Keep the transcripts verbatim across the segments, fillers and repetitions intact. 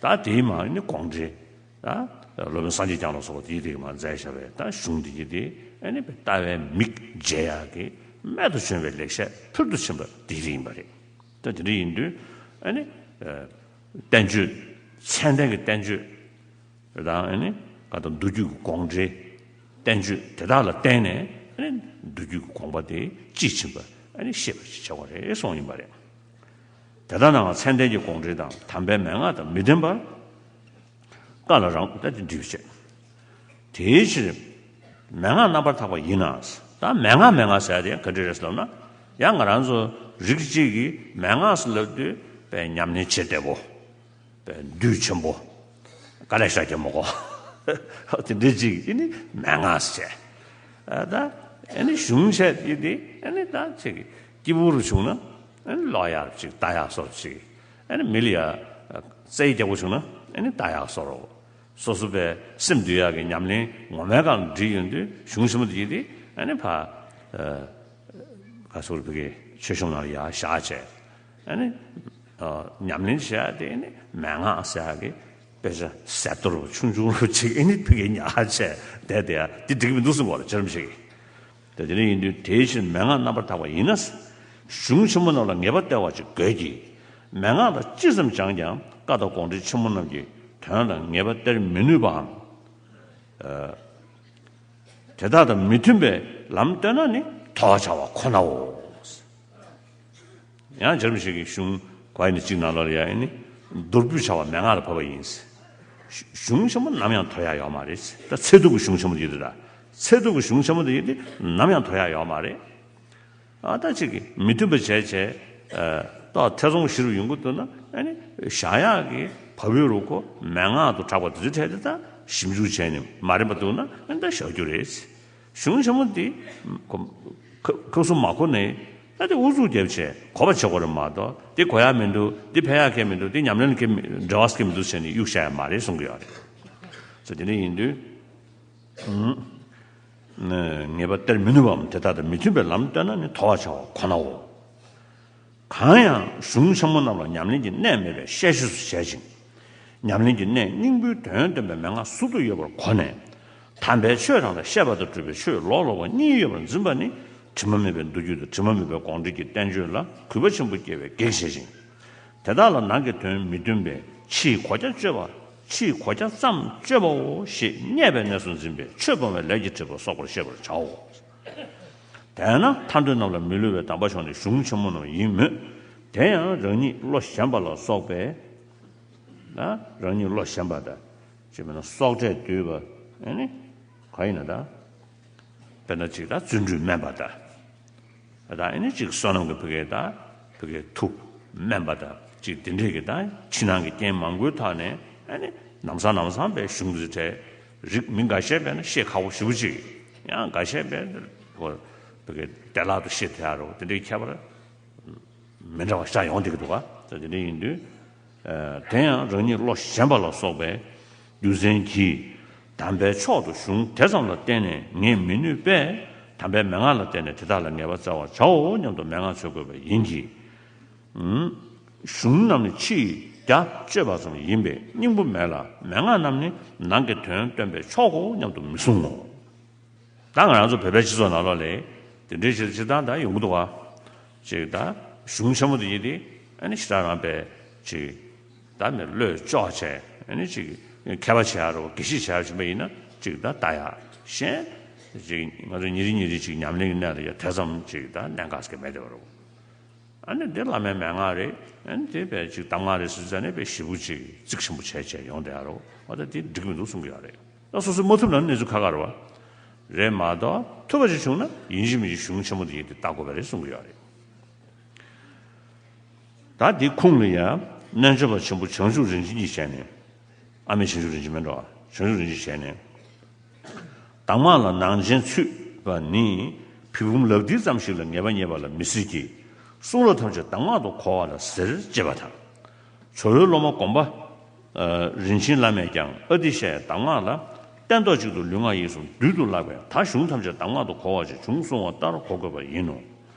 ད་དེའི་མ་ནི་དགོངས་འགྲེལ། ད་སློབ་དཔོན་སངས་རྒྱས་བསྐྱངས་ལ་སོགས་པ་དེའི་དེ་མ་མཛད་བཞག་པའི་ད་གཞུང་འདི་ཡི་དེ་ཨ་ནི་ལྟ་བའི་མིག་འབྱེད་ཡག་གི་རྨད་དུ་བྱུང་བའི་ལེགས་བཤད་ཕུལ་དུ་ཕྱིན་པ་དེ་ཡི་དེ་ཡིན་པ་རེད། ད་དེ་འདྲ་ཡིན་དུས་ཨ་ནི་བསྟན་བཅོས། ཚད་ལྡན་གྱི་བསྟན་བཅོས་དང་ཨ་ནི་ག་དང་མདོ་རྒྱུད་ཀྱི་དགོངས་འགྲེལ། བསྟན་བཅོས་དེ་དག་ལ་བརྟེན་ནས་ཨ་ནི་མདོ་རྒྱུད་ཀྱི་དགོངས་པ་དེ་དཔྱིས་ཕྱིན་པ་ཨ་ནི་ཤེས་པ་ཞིག་བྱ་བ་རེད་གསུངས་ཡིན་པ་རེད། དེ་ལྟར་ན་ཚད་ལྡན་གྱི་དགོངས་འགྲེལ་དང་དམ་པའི་མན་ངག་དང་མི་མཐུན་པར། བཀའ་ལ་རང་ད་དེ་འགྲིག་བྱེད། དེའི་ཕྱིར། མན་ངག་རྣམ་པར་དག་པ་ཡིན་ན། ད་མན་ངག་མན་ངག་ཟེར་ཡ་དེ་ག་འདྲ་རེད་ཟེར་ལབ་ན། ཡང་ང་རང་ཚོ་རིགས་གཅིག་གིས་མན་ངག་ཟེར་ལབ་དུས་པའི་ཉམས་ལེན་བྱེད་བདེ་པོ། པའི་འདུས་ཆེན་པོ། དཀའ་ལས་བཞག་རྒྱུ་མ་གོ། དེ་འདྲ་གཅིག་ཨེ་ནི་མན་ངག་ཟེར། ད་ཨེ་ནི་གཞུང་བཤད་ཡི་དེ་ཨེ་ནི་ད་ཅིག་སྐྱིད་པོ་རུ་བྱུང་ན་ཨེ་ནི་ཀློག་ཡག་ཅིག་ལྟ་ཡག་སོགས་ཅིག་ཨེ་ནི་མི་ལ་ཡ་བརྩེ་ཡི་རྒྱག་པོ་བྱུང་ན་ཨེ་ནི་ལྟ་ཡག་སོགས་རོ། སོ་སོ་པའི་སེམས་འདུལ་ཡག་གི་ཉམས་ལེན་ངོ་མའི་སྒང་འགྲིག་ཡོང་དུས་གཞུང་ཆེན་མོ་དེ་ཡི་དེ་ཨེ་ནི་ཕ། ག་སོགས་བོད་ཀྱི་ཆོས་གཞུང་ནང་ལ་ཡར་བཞག་བྱས། ཨ་ནི། ཨ། ཉམས་ལེན་བྱེད་ཡག་དེ་ནི་མན་ངག་ཟེར་ཡག་གི་དཔེ་ཆ་ཟད་གཏོར་ཆུང་ཆུང་རུ་ཅིག་ཨ་ནི་ཕ་གིར་ཉར་བྱས་བསྡད་བསྡད་ཡག་དེ་འགྲིག་གི་མི་འདུག་གསུངས་པ་ལ་བྱ་རིམ་ཞིག་གིས། དེ་དེ་འདྲ་ཡིན་དུས་དེའི་ཕྱིར་མན་ངག་རྣམ་པར་དག་པ་ཡིན་ན། གཞུང་ཆེན་མོ་རྣམས་ལ་ངེས་པ་སྟེར་བ་ཅིག་དགོས་ཀྱི། མན་ངག་ལ་ཅི་ཙམ་སྦྱངས་ཀྱང་བཀའ་དང་དགོངས་འགྲེལ་ཆེན་མོ་རྣམས་ཀྱི་དོན་ལ་ངེས་པ་སྟེར་མི་ནུས་པའམ། ཨ། དེ་དག་དང་མི་མཐུན་པའི་ལམ་སྟོན་ན་ནི་དོར་བ་བྱ་བ་ཁོ་ནའོ། ཡང་བྱ་རིམ་ཞིག་གི་གཞུང་གོ་ཡི་ནི་གཅིག་ནང་ལོགས་ལ་ཡང་ནི་མདོར་བསྡུས་བྱ་བ་མན་ངག་ལ་བབ་པ་ཡིན། གཞུང་ཆེན་མོ་ནམ་ཡང་དོར་ཡག་ཡོད་མ་རེད། ད་ཚད་ཐུབ་ཀྱི་གཞུང་ཆེན་མོ་ཡིན་དུས་ད་ཚད་ཐུབ་ཀྱི་གཞུང་ཆེན་མོ་དེ་ཡིན་ཏེ་ནམ་ཡང་དོར་ཡག་ཡོད་མ་རེད། ཨ་ད་ཅིག་གིས་མི་མཐུན་པ་བྱས་བྱས། ཨ། ཏོག་ཐེ་ཚོམ་ཞིག་ཡོང་གི་འདུག་ན་ཨ་ནི་བཞག་ཡག་གི་བབས་ཡོད་རུང་ཁོ་མན་ངག་ཏུ་གྲགས་པ་དེ་ཚོའི་གྲས་དེ་ད་ཞིབ་འཇུག་བྱས་ནས་མ་རན་པ་འདུག་ན་ཨ་ནི་ད་བཞག་རྒྱུ་རེད། གཞུང་ཆེན་མོ་འདི་ཁ་ཁ་གསུམ་མ་གོ་ནས་ད་དེ་ཨུ་ཚུགས་རྒྱབ་བྱས་གོ་བ་བྱེད་དགོས་རེད་མ་གཏོགས་དེ་གོ་ཡག་མི་འདུག་དེ་ཕན་ཡག་གང་ཡང་མི་འདུག་དེ་ཉམས་ལེན་གང་ཡང་འབྲེལ་བ་གང་ཡང་མི་འདུག་ཟེར་ནས་གཡུག་བཞག་ཡག་མ་རེད་གསུང་གི་ཡོད་རེད། ཟེར་དེ་འདྲ་ཡིན་དུས། ངེས་པ་སྟེར་མི་ནུས་པའམ་དེ་དག་དང་མི་མཐུན་པའི་ལམ་སྟོན་ན་ནི་དོར་བར་བྱ་བ་ཁོ་ནའོ། གང་ཡང་གཞུང་ཆེན་མོ་རྣམས་ལ་ཉམས་ལེན་གྱི་གནད་མེད་པའི་བཤད་བཤད་སུ་བྱེད་ཅིང་། ཉམས་ལེན་གྱི་གནད་སྙིང་པོའི་དོན་སྟོན་པའི་མན་ངག་ཟུར་དུ་ཡོད་པར་གོ་ནས། དམ་པའི་ཆོས་རང་དང་བཤད་པ་དང་སྒྲུབ་པའི་ཆོས་ལོག་ལོག་པ་གཉིས་ཡོད་པར་འཛིན་པ་ནི་དྲི་མ་མེད་པའི་མདོ་རྒྱུད་དང་དྲི་མ་མེད་པའི་དགོངས་འགྲེལ་གྱི་བསྟན་བཅོས་ལ་གུས་པ་ཆེན་པོ་སྐྱེ་བའི་གེགས་བྱེད་ཅིང་། དེ་དག་ལ་ནང་གི་དོན་མི་མཐུན་པས་ཕྱིའི་གོ་རྒྱ་གཅོད་པ། ཕྱིའི་གོ་རྒྱ་ཙམ་གཅོད་པའོ་ཞེས་བསྙད་པའི་གནས་སུ་འཛིན་པས་ཆོས་སྤོང་བའི་ལས་ཀྱི་གྲིབ་པ་གསོག་པར་ཤེས་པར་བྱའོ། དེས་ན་ཐར་འདོད་རྣམས་ལ་མི་བསླུ་བའི་དམ་པ་མཆོག་ནི་གཞུང་ཆེན་མོ་རྣམས་ཡིན་མོད། དེ་ཡང་རང་ཉིད་བློ་ཞན་པ་ལ་སོགས་པས། ན་རང་ཉིད་བློ་ཞན་པ་དང་། ཅེས་མིན་ན་སྲོག་གཅོད་བསྡུས་པ་ཨེ་ནི་ག་ཡིན་ན་ད། དཔེར་ན་ཅིག་ད་བརྩོན་འགྲུས་དམན་པ་དང་། ད་ཨེ་ནི་ཅིག་བསོད་ནམས་ཀྱི་ཕ་གི་ད་ཕ་གི་མཐུ་དམན་པ་དང་ཅིག་དེ་འདྲས་ཀྱི་ད་ཕྱི་ནང་གི་རྐྱེན་མང་པོའི་ཐོག་ནས་ཨེ་ནི་ལམ་སང་ལམ་སང་པའི་གཞུང་གི་གྲས་རིགས་མི་འགའ་ཤས་པས་ན་ཤེས་ཁག་པོ་ཞེ་པོ་ཅིག་ཡང་འགའ་ཤས་པས་ཕ་གི་བདེ་བླག་ཏུ་ཤེས་ཐུབ་ཡ་རོ་དེ་འདྲའི་ཁྱད་པར། མི་འདྲ་བ་ཤ་ཡོང་བསྡད་ཀྱི་འདུག་ག་ད་དེ་འདྲ་ཡིན་དུས། ཨ། དེ་ཡང་རང་ཉིད་བློ་ཞན་པ་ལ་སོགས་པའི་རྒྱུ་མཚན་གྱིས་དམ་པའི་མཆོག་ཏུ་གཞུང་དེ་ཙམ་ལ་བརྟེན་ནས་ངེས་མི་ནུས་པས་དམ་པའི་མན་ངག་ལ་བརྟེན་ནས་དེ་དག་ལ་ངེས་པ་སྩལ་བར་བྱའོ་སྙམ་དུ་མན་ངག་འཚོལ་དགོས་པ་ཡིན་གྱི། གཞུང་རྣམས་ནི་ཕྱིའི་རྒྱ་གཅོད་པ་ཙམ་ཡིན་པས་སྙིང་པོ་མེད་ལ་མན་ངག་རྣམས་ནི་ནང་གི་དོན་སྟོན་པའི་མཆོག་གོ་སྙམ་དུ་མི་གསུང་ངོ་། ད་ང་རང་ཚོ་བོད་པའི་སྤྱི་ཚོགས་ནང་ལོགས་ལ་དེ་འདྲའི་ཕྱིར་སྤྱིར་བཏང་ད་ཡོང་གི་འདུག་ག་ཅིག་ད་གཞུང་ཆེན་མོ་དེ་ཡིན་ཏེ་ཨ་ནི་ཞེ་དྲག་རང་པའི་ཅིག་ད་མི་བློས་ལྕོགས་བྱས་ཨ་ནི་ཅིག་མཁས་པ་བྱེད་ཡ་རོ་དགེ་བཤེས་བྱེད་ཡ་བྱུང་བ་ཡིན་ན་ཅིག་ད་ལྟ་ཡ་གཞན་ཅིག་ང་ཚོ་ཉིན་རེ་ཉིན་རེ་ཅིག་ཉམས་ལེན་གྱི་གནས་ལ་ཡ་དེ་ཙམ་ཅིག་ད་གནད་འགག་ཟེར་གྱི་མེད་དེ་བ་རོ། ཨ་ནི་འདི་བླ་མའི་མན་ངག་རེད། ཨ་ནི་དེ་བས་ཅིག་གདམས་ངག་རེད་ཟེར་ཙང་ནས་བས་ཞེ་པོ་ཅིག་གཙིགས་ཆེན་པོ་བྱས་བྱས་ཡོང་བསྡད་ཡ་རོ། ཨ་ད་དེ་འགྲིག་མི་འདུག་གསུང་གི་ཡོད་རེད། ད་སོ་སོས་མ་ཐུབ་ན་གནས་ཚུལ་ཁག་ཁག་རེད་བ། རེད་མ་གཏོགས་ཐུབ་པ་ཞིག་བྱུང་ན་ཡིན་གཅིག་མིན་གཅིག་གཞུང་ཆེན་མོ་དེ་ཡིན་དེ་བལྟ་དགོས་པ་རེད་གསུང་གི་ཡོད་རེད། ད་འདི་ཁུངས་ལ་ཡང་རྣལ་འབྱོར་པ་ཆེན་པོ་བྱང་ཆུབ་རིན་ཆེན་གྱིས་བྱས་ནས། ཨ་མའི་བྱང་ཆུབ་རིན་ཆེན་མིན་འགྲོ། བྱང་ཆུབ་རིན་ཆེན་བྱས་ནས། གདམས་ངག་ལ་ནང་བྱན་ཚུད་པ་ནི་བི་བུམ་ལག་མཐིལ་ཙམ་ཞིག་ལ་ངེས་པ་རྙེད་པ་ལ་མི་སྲིད་ཀྱི། གསུང་རབ་ཐམས་ཅད་གདམས་ངག་ཏུ་གོ་བ་ལ་ཟེར་ཅེས་པ་དང་། ཇོ་བོའི་སློབ་མ་སྒོམ་པ་རིན་ཆེན་བླ་མས་ཀྱང་ཨ་ཏི་ཤའི་གདམས་ངག་ལ་སྟན་ཐོག་གཅིག་ཏུ་ལུས་ངག་ཡིད་གསུམ་རྡུལ་དུ་བརླག་པས་ད་གཞུང་ཐམས་ཅད་གདམས་ངག་ཏུ་གོ་བ་ཞེས་བྱུང་གསུང་བ་ལྟར་གོ་དགོས་པ་ཡིན་ནོ།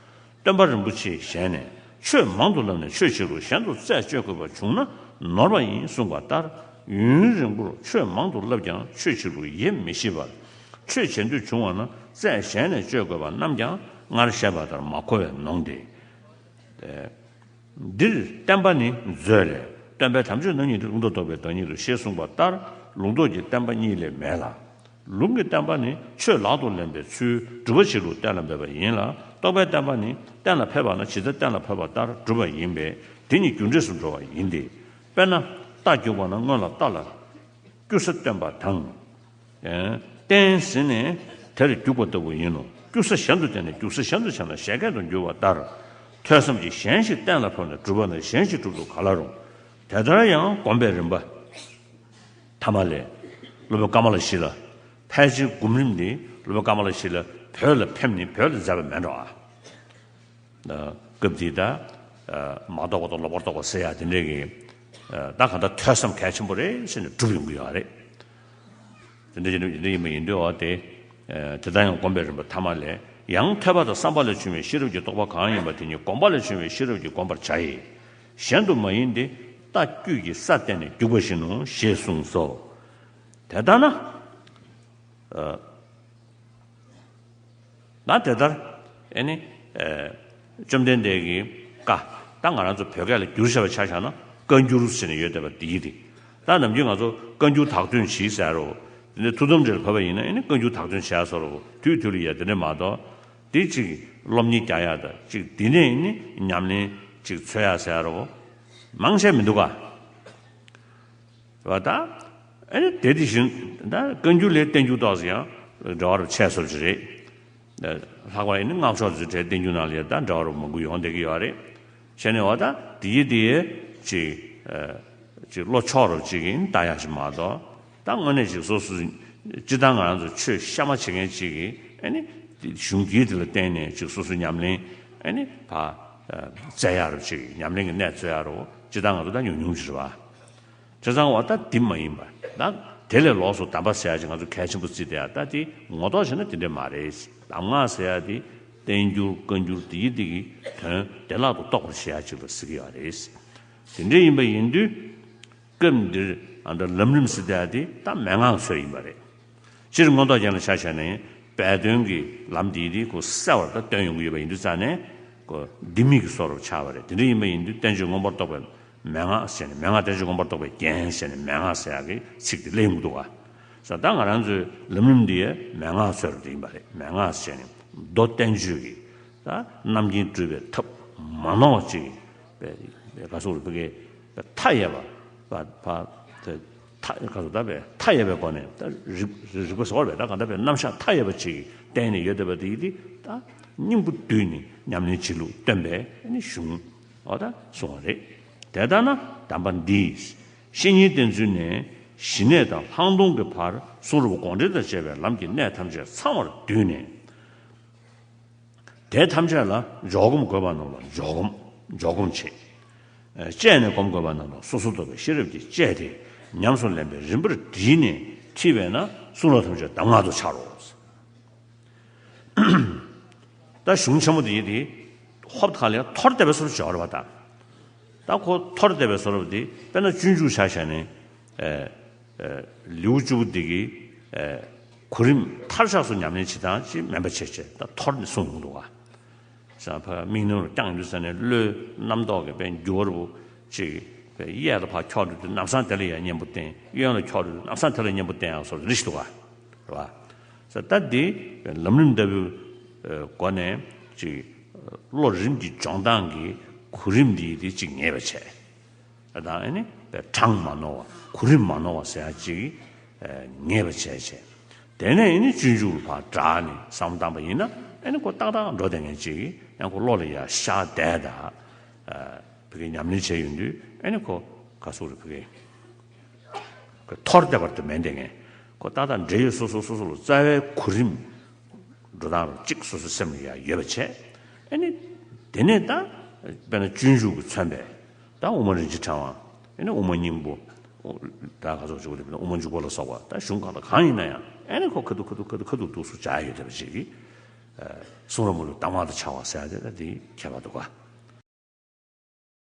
སྟོན་པ་རིན་པོ་ཆེའི་ཞལ་ནས་ཆོས་མང་དུ་ལབ་ནས་ཆོས་བྱེད་དགོས་གཞན་དུ་རྩད་གཅོད་དགོས་པ་བྱུང་ན་ ནོར་བ་ཡིན་གསུངས་པ་ལྟར། ཡུན་རིང་པོར་ཆོས་མང་དུ་བསླབས་ཀྱང་ཆོས་བྱེད་ལུགས་ཡེ་མི་ཤེས་པར། ཆོས་བྱེད་འདོད་བྱུང་བ་ན་རྩད་གཞན་ནས་གཅོད་དགོས་པ་རྣམས་ཀྱང་སྔར་བཤད་པ་ལྟར་མ་གོ་བས་ནོངས་ཏེ། འདིར་བསྟན་པ་ནི་མཛོད་ལས། སྟོན་པས་དམ་ཆོས་རྣམ་གཉིས་ཏེ། ལུང་དང་རྟོགས་པའི་བདག་ཉིད་དོ། ཞེས་གསུངས་པ་ལྟར་ལུང་རྟོགས་ཀྱི་བསྟན་པ་གཉིས་ལས་མེད་ལ། ལུང་གི་བསྟན་པ་ནི་ཆོས་ལག་ཏུ་ལེན་པའི་ཚུལ་སྒྲུབ་པ་བྱེད་ལུགས་གཏན་ལ་འབེབས་པ་ཡིན་ལ། རྟོགས་པའི་བསྟན་པ་ནི་གཏན་ལ་ཕེབས་པ་ན་ཇི་ལྟར་གཏན་ལ་ཕེབས་པ་ལྟར་སྒྲུབ་པ་ཡིན་པས་དེ་གཉིས་རྒྱུ་འབྲས་སུ་འགྲོ་བ་ཡིན་ཏེ། དཔེར་ན་རྟ་རྒྱུག་པ་ན་སྔོན་ལ་རྟ་ལ་རྒྱུག་ས་བསྟན་པ་དང་། ཨེ། བསྟན་ཟིན་ནས་དེར་རྒྱུག་པ་ལྟ་བུ་ཡིན་ནོ། རྒྱུག་ས་གཞན་དུ་བསྟན་ནས་རྒྱུག་ས་གཞན་དུ་བྱས་ན་བཞད་གད་དུ་འགྱུར་བ་ལྟར། ཐོས་བསམ་གྱིས་གཞན་ཞིག་གཏན་ལ་ཕབ་ནས་སྒྲུབ་པ་ནི་གཞན་ཞིག་སྒྲུབ་ཏུ་ག་ལ་རུང་། དེ་ལྟར་ཡང་སྒོམ་པའི་རིམ་པ། ཐ་མ་ལས། སློབ་དཔོན་ཀ་མ་ལ་ཤཱི་ལ། ཕལ་ཆེར་སྒོམ་རིམ་འདི་སློབ་དཔོན་ཀ་མ་ལ་ཤཱི་ལ་བོད་ལ་ཕེབས་ནས་བོད་ལ་མཛད་པ་མེད་འགྲོ་ཨ། སྐབས་འདི་ད། མ་རྟོགས་པ་དང་ལོག་པར་རྟོགས་པ་ཟེར་ཡ་དེ་འདྲས་ཀྱི། ད་གང་ལྟར་ཐོས་བསམ་གལ་ཆེན་པོ་རེད་ཟེར་ནས་སྒྲུབ་ཡོང་གི་ཡོད་རེད། དེ་འདྲ་ཡིན་དེ་འདྲ་ཡིན་པ་ཡིན་དུས་འོ་དེ། དེ་ལྟར་ཡང་སྒོམ་པའི་རིམ་པ་ཐ་མ་ལས། ཡང་ཐོས་པ་དང་བསམ་པ་ལས་བྱུང་བའི་ཤེས་རབ་ཀྱི་རྟོགས་པ་གང་ཡིན་པ་དེ་ཉིད་སྒོམ་པ་ལས་བྱུང་བའི་ཤེས་རབ་ཀྱིས་བསྒོམ་པར་བྱ་ཡི། གཞན་དུ་མ་ཡིན་ཏེ། རྟ་རྒྱུག་གི་ས་བསྟན་ནས་རྒྱུག་པ་བཞིན་ནོ་ཞེས་གསུངས་སོ། དེ་ལྟ་ན། ད་དེ་ལྟར་ཨེ་ནི། བཅོམ་ལྡན་འདས་ཀྱི་བཀའ་ད་ང་རང་ཚོ་བོད་སྐད་ལ་བསྒྱུར་བྱ་བའི་ཆ་བཞག་ན་བཀའ་འགྱུར་ཟེར་ནས་ཡོད་བསྡད་པ་དེ་ཡིན་ཏེ། ད་ནམ་རྒྱུན་ང་ཚོ་བཀའ་འགྱུར་དག་འདོན་བྱེད་ཟེར་རོ། དེ་ནས་ཐུགས་དམ་རེ་ལ་བབས་པ་ཡིན་ན་ཨེ་ནི་བཀའ་འགྱུར་དག་འདོན་བྱས་སོ་རོ། དུས་དུས་ལ་ཡ་དེ་འདྲ་མ་གཏོགས། དེ་གཅིག་སློབ་གཉེར་རྒྱག་ཡ་ད་གཅིག་དེ་ནས་ཨེ་ནི་ཉམས་ལེན་གཅིག་འཚོལ་ཡ་ཟེར་རོ། མང་ཆེ་མི་འདུག་ག་བ་ད། ཨེ་ནི་དེ་དེ་བཞིན་ད་བཀའ་འགྱུར་ལས་བསྟན་འགྱུར་ཏོག་ཙམ་ཡང་འབྲེལ་བ་རུ་ཆད་སོར་གྱི་རེད། ལྷག་པར་ཨེ་ནི་སྔགས་ཕྱོགས་ཚོའི་གྲས་བསྟན་འགྱུར་ནང་ལ་ཡང་ད་འབྲེལ་བ་རུ་མང་པོ་ཡོང་བསྡད་ཀྱི་ཡོད་རེད། བྱས་ནས་བ་ད་དེ་ཡི་དེ་ཡི་ཅིག་ཅིག་བློ་ཕྱོགས་རུ་ཅིག་ཡིན་ལྟ་ཡག་ཞིག་མ་གཏོགས། ད་དངོས་གནས་ཅིག་སོ་སོ་སྤྱི་བཏང་ང་རང་ཚོ་ཆོས་གཤའ་མ་བྱེད་མཁན་ཅིག་གིས་ཨེ་ནི་གཞུང་དེ་དེ་ལ་བརྟེན་ནས་ཅིག་སོ་སོའི་ཉམས་ལེན་ཨེ་ནི་ཕ་རྩལ་ཡག་རུ་ཅིག་ཉམས་ལེན་གྱི་གནས་རྩོད་ཡག་རུ་སྤྱི་བཏང་ང་ཚོ་ད་ཉུང་ཉུང་ཅིག་རེད་བ། བྱས་ཙང་འོ་ད་འདི་མ་ཡིན་པ། ད་དེ་ལས་ལོགས་སུ་གདམས་པ་ཟེར་ཡ་ཅིག་ང་ཚོ་གལ་ཆེན་པོ་བརྩིས་བསྡད་ཡ་ད་དེ་ངོ་ཐོག་བྱས་ན་དེ་འདྲས་མ་རེད། གདམས་ངག་ཟེར་ཡ་དེ་བསྟན་འགྱུར་བཀའ་འགྱུར་དེ་ཡི་དེ་གི་དོན་བདེ་བླག་ཏུ་རྟོགས་པར་བྱེད་ཡ་ཅིག་ལ་ཟེར་གི་ཡོད་རེད། དེ་འདྲས་ཡིན་པ་ཡིན་དུས། སྐབས་འདིར་ཨ་ད་ལམ་རིམ་ཟེར་བསྡད་ཡ་དེ་ད་མན་ངག་ཚོ་ཡིན་པ་རེད། སྤྱིར་མངོན་རྟོགས་རྒྱན་ལ་ཆ་བཞག་ནས་སྦས་དོན་གྱི་ལམ་འདིའི་རིགས་ཁོ་གསལ་བར་ད་སྟོན་ཡོང་གི་ཡོད་པ་ཡིན་དུས་ཙང་ནས་ཁོ་ལྡེ་མིག་གི་བཟོ་འདྲ་ཆགས་པ་རེད། དེ་འདྲ་ཡིན་པ་ཡིན་དུས་བསྟན་བཅོས་མངོན་པར་རྟོགས་པའི་མན་ངག་ཟེར་ནས་མན་ངག་བསྟན་བཅོས་མངོན་པར་རྟོགས་པའི་རྒྱན་ཟེར་ནས་མན་ངག་ཟེར་ཡག་གི་ཚིག་དེ་སླེབས་ཡོང་གི་འདུག་ག་ས་ད་ང་རང་ཚོའི་ལམ་རིམ་འདི་ཡའི་མན་ངག་ཚོ་རུ་དེ་ཡིན་པ་རེད། མན་ངག་ཟེར་ནས་མདོ་བསྟན་བཅོས་ཀྱི་ད་རྣམ་མཁྱེན་སྤྲུལ་པའི་ཐབས་མ་ནོར་བ་ཅིག་པའི་ག་སོགས་རུ་ཕ་གི་མཐའ་ཡས་པ་པ་པ་དེ་མཐའ་ག་སོགས་ད་པའི་མཐའ་ཡས་པའི་སྒོ་ནས་ད་རིག་རིག་པ་བཟོ་བར་བའི་ད་ག་ད་པའི་རྣམ་གཞག་མཐའ་ཡས་པ་ཅིག་བསྟན་ནས་ཡོད་བསྡད་པ་དེ་ཡིན་ཏེ་ད་སྙིང་པོ་བསྡུས་ནས་ཉམས་ལེན་བྱེད་ལུགས་སྟོན་པའི་ནི་གཞུང་འོ་ད་གསུངས་པ་རེད། དེ་ལྟར་ན་གདམས་པ་འདིས་བཤེས་གཉེན་བསྟེན་ཚུལ་ནས་ཞི་གནས་དང་ལྷག་མཐོང་གི་བར་གསུང་རབ་དགོངས་འགྲེལ་དང་བཅས་པའི་ལམ་གྱི་གནད་ཐམས་ཅད་ཚང་བར་བསྡུས་ནས། དེ་ཐམས་ཅད་ལ་འཇོག་སྒོམ་དགོས་པ་རྣམས་ལ་འཇོག་སྒོམ་འཇོག་སྒོམ་བྱེད། ཨེ་བཅས་ནས་སྒོམ་དགོས་པ་རྣམས་ལ་སོ་སོར་རྟོག་པའི་ཤེས་རབ་ཀྱིས་དཔྱད་དེ་ཉམས་སུ་ལེན་པའི་རིམ་པར་བསྒྲིལ་ནས་ཁྲིད་པས་ན་གསུང་རབ་ཐམས་ཅད་གདམས་ངག་ཏུ་འཆར་རོ། ད་གཞུང་ཆེན་མོ་འདི་དེ་ཧོབ་ཁ་ལས་འཐོར་བསྡད་པའི་བཟོ་འདྲ་ཅིག་ཡོད་རེད་པ་ད། ད་ཁོ་འཐོར་བསྡད་པའི་བཟོ་འདྲ་འདི་དཔེར་ན་སྤྱོད་འཇུག་ཆ་བཞག་ནས། ཨེ་ཨེ་ལེའུ་བཅུ་པོ་འདི་གི་ཨེ་གོ་རིམ་མཐར་ཆགས་སུ་ཉམས་ལེན་བྱེད་སྟངས་ཅིག་མིན་པ་བྱས་བྱས་ད་འཐོར་ནས་གསུངས་ཡོང་འདུག་ག་ས་ཕ་དམིགས་རྣམ་རུ་བརྐྱངས་ཡོང་དུས་ས་ནས་བློའི་རྣམ་རྟོག་གི་དཔེ་འགྱུར་བ་རུ་ཅིག་དཔེ་གཡས་ལ་ཕར་འཁྱོག་འགྲོ་དུས་ལམ་སང་དེ་ལ་ཡང་གཉེན་པོ་བསྟེན། གཡོན་ལ་འཁྱོག་འགྲོ་དུས་ལམ་སང་དེ་ལ་གཉེན་པོ་བསྟེན་ཡག་སོགས་རེ་ཞིག་འདུག་ག་རེད་བ། ས་ད་འདི་ལམ་རིམ་ལྟ་བུའི་སྒོ་ནས་ཅིག་བློ་རིམ་གྱིས་སྦྱོང་སྟངས་ཀྱི་གོ་རིམ་འདི་དེ་ཅིག་ངེས་པ་བྱས། ད་ཨ་ནི་གྲངས་མ་ནོར་བ་གོ་རིམ་མ་ནོར་བ་ཟེར་ཡག་ཅིག་ངེས་པ་བྱས་བྱས། དེ་ནས་ཨ་ནི་སྤྱོད་འཇུག་ལ་ཕར་དྲངས་ནས་བསམ་བློ་བཏང་པ་ཡིན་ན་ཨ་ནི་ཁོ་ཏག་ཏག་འགྲོ་བསྡད་མཁན་ཅིག་ཡང་ཁོ་བློ་ལ་ཡར་ཤར་བསྡད་ད། བོད་ཀྱི་ཉམས་ལེན་བྱས་ཡོང་དུས་ཨ་ནི་ཁོ་ག་སོགས་རེད་བོད་ཀྱི་ཁོ་འཐོར་བསྡད་པ་དེ་མེད་བསྡད་མཁན་ཁོ་ཏག་ཏག་འབྲེལ་ཡོད་སོ་སོ་སོ་སོ་ལ་རྩ་བའི་གོ་རིམ་འགྲོ་སྟངས་རུ་གཅིག་སོ་སོའི་སེམས་ལ་ཡང་ཡོད་པ་བྱས། ཨ་ནི་དེ་ནས་ད་དཔེར་ན་སྤྱོད་འཇུག་གིས་མཚོན་པའི་ད་དབུ་མ་རིན་ཆེན་ཕྲེང་བ། ཨ་ནི་དབུ་མ་སྙིང་པོ། ད་ག་ཚོད་བྱུང་བ་དེ་དབུ་མ་འཇུག་པ་ལ་སོགས་པ་ད་གཞུང་གང་དང་གང་ཡིན་ན་ཡང་ཨ་ནི་ཁོ་ཁ་ཐུག་ཁ་ཐུག་ཁ་ཐུག་ཁ་ཐུག་འདུག་སུ་བྱ་ཡོད་བསྡད་པ་ཅིག་གིས། གསུང་རབ་མུ་ལུགས་གདམས་ངག་ཏུ་འཆར་བ་ཟེར་ཡ་དེ་ད་དེ་ཁྱད་པར་འདུག་ག